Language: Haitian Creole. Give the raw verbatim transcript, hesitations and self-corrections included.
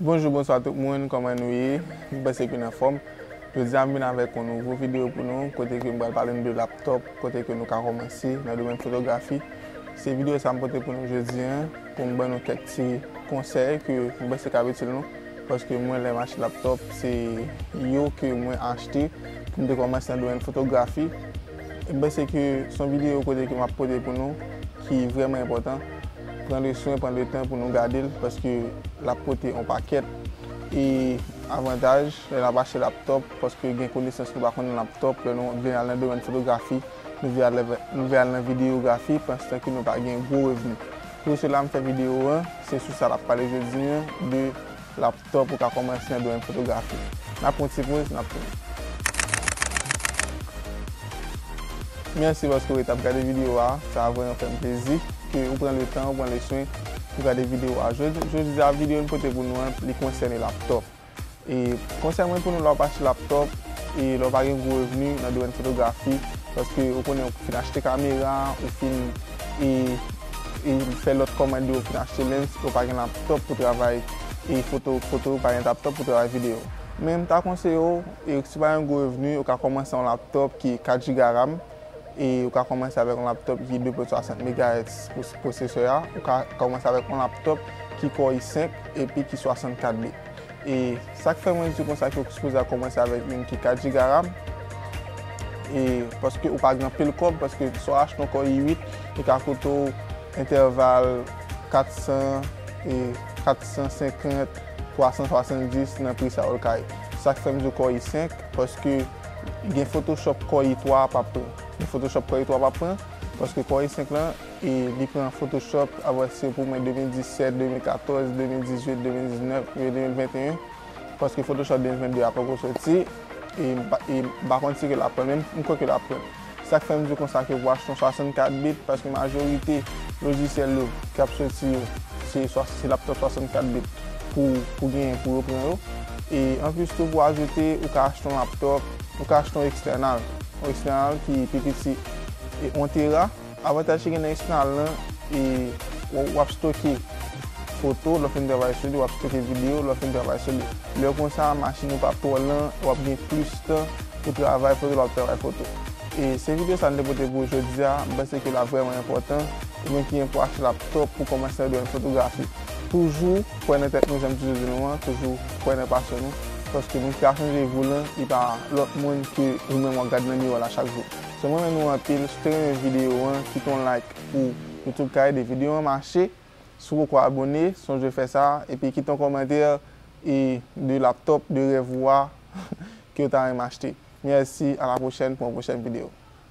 Bonjou, bonswa tout moun, kòman nou ye? M panse ke n anfòm. Jodi a m vin avèk yon nouvo videyo pou nou, kote ke m pral pale nou de laptòp, kote ke nou ka kòmanse nan domèn fotografi. Se videyo sa m pote pou nou jodi a, pou m ban nou kèk ti konsèy ke m panse k ap itil nou, paske mwen lè m achte laptòp, se yo ke mwen achte pou m te kòmanse nan domèn fotografi. E m panse ke se yon videyo kote ke m ap pote pou nou ki vrèman enpòtan. Pran le swen, pran le tan pou nou gade l, paske l ap pote yon pakèt e avantaj lè n ap achte laptòp, paske gen konesans nou pa konn nan laptòp, lè nou vle al nan domèn fotografi, nou vle al, nou vle al nan videyografi, pandan ke nou pa gen gwo revni. Pou sela m fè videyo a, se sou sa l ap pale jodi a, de laptòp ou ka kòmanse nan domèn fotografi. N ap pran ti poz, n ap tounen. Mèsi paske w ret ap gade videyo a, sa vrèman fè m plezi ke ou pran le tan, ou pran le swen pou gade videyo a. Jodi, jodi a, videyo n pote pou nou an, li konsène laptòp. E konsèy mwen pou nou lè w ap achte laptòp, e lè w pa gen gwo revni nan domèn fotografi, paske ou konnen ou fin achte kamera, ou fin, e, e fè lòt kòmand yo, ou fin achte lens, ou pa gen laptòp pou travay, e foto, foto, ou pa gen laptòp pou travay videyo. Men m ta konseye w, e si w pa gen gwo revni, ou ka kòmanse yon laptòp ki kat giga ram, e ou ka kòmanse avèk yon laptòp ki de pwen swasant megahertz pou pwosesè a, ou ka kòmanse avèk yon laptòp ki Core i senk epi ki swasannkat bit. E sa k fè mwen di konsa ke ou sipoze a kòmanse avèk youn ki kat giga ram, e paske ou pa gen anpil kòb, paske si w achte yon Core i uit, li ka koute w entèval kat san, e kat san senkant, twa san swasanndis nan pri sa yo l ka ye. Sa k fè m di w Core i senk, paske gen Photoshop Core i twa p ap pran. Gen Photoshop Core i twa p ap pran, paske Core i senk lan, e li pran Photoshop apati pou mwen de mil disèt, de mil katòz, de mil dizuit, de mil diznèf, rive de mil venteyen, paske Photoshop de mil vennde a poko soti, e m pa, e m pa konn si ke l ap pran, men m kwè ke l ap pran. Sa k fè m di konsa ke pou achte yon swasannkat bit, paske majorite lojisyèl yo k ap soti yo, se swa, se laptop swasannkat bit pou, pou genyen pou yo pran yo. E anplis tou, pou ajoute, ou ka achte yon laptop, ou ka achte yon ekstènal, yon ekstènal ki pi piti, e yon tera. Avantaj ki gen nan ekstènal lan, e w, w ap stoke foto, lè w fin travay sou li, w ap stoke videyo, lè w fin travay sou li. Lè konsa, machin ou p ap twò lan, w ap gen plis tan pou travay foto, lè w ap travay foto. E se videyo sa n te pote pou jodi a, m panse ke l ap vrèman enpòtan, ou menm ki gen pou achte laptòp pou kòmanse nan domèn fotografi. Toujou kwè nan tèt nou, jan m toujou di nou an, toujou kwè nan pasyon nou, paske moun ki ka chanje vi w lan, li pa lòt moun ke ou menm w ap gade nan miwa la chak jou. So, mwen renmen nou anpil. Si w te renmen videyo an, kite yon like pou YouTube ka ede videyo an mache. Si w poko abòne, sonje fè sa, epi kite yon kòmantè, e, de laptop de rèv ou a ke w ta renmen achte. Mèsi, a la pwochèn pou yon pwochèn videyo.